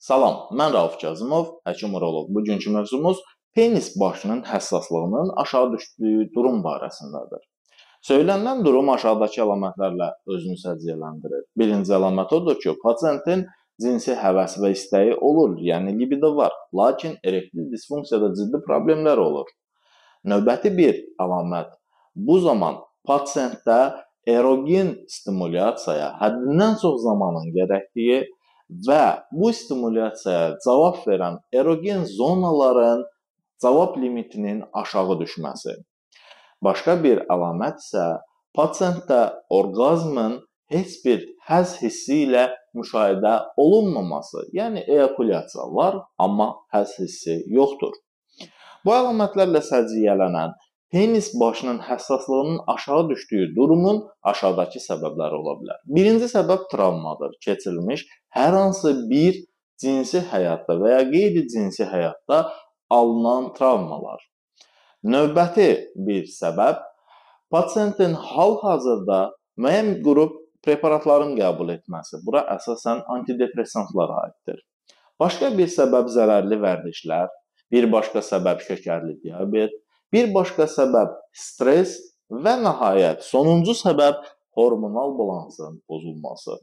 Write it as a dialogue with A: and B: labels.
A: Salam, mən Rauf Kazımov, həkim uroloq. Bugünkü mövzumuz penis başının həssaslığının aşağı düşdüyü durum barəsindədir. Söylənilən durum aşağıdakı əlamətlərlə özünü səciyyələndirir. Birinci əlamət odur ki, pasientin cinsi həvəsi və istəyi olur, yəni libido var, lakin erektil disfunksiyada ciddi problemlər olur. Növbəti bir əlamət, bu zaman pasientdə erogen stimulyasiyaya həddindən çox zamanın gərəkdiyi və bu stimulyasiyaya cavab verən erogen zonaların cavab limitinin aşağı düşməsi. Başqa bir əlamət isə pasientdə orqazmın heç bir həzz hissi ilə müşahidə olunmaması, yəni eyakulyasiya var, amma həzz hissi yoxdur. Bu əlamətlərlə səciyyələnən penis başının həssaslığının aşağı düşdüyü durumun aşağıdakı səbəbləri ola bilər. Birinci səbəb travmadır. Keçirilmiş hər hansı bir cinsi həyatda və ya qeyri-cinsi həyatda alınan travmalar. Növbəti bir səbəb pasientin hal-hazırda müəyyən qrup preparatların qəbul etməsi. Bura əsasən antidepressantlara aiddir. Başqa bir səbəb zərərli vərdişlər, bir başqa səbəb şəkərli diabet, bir başqa səbəb stres və nəhayət sonuncu səbəb hormonal balansın pozulması.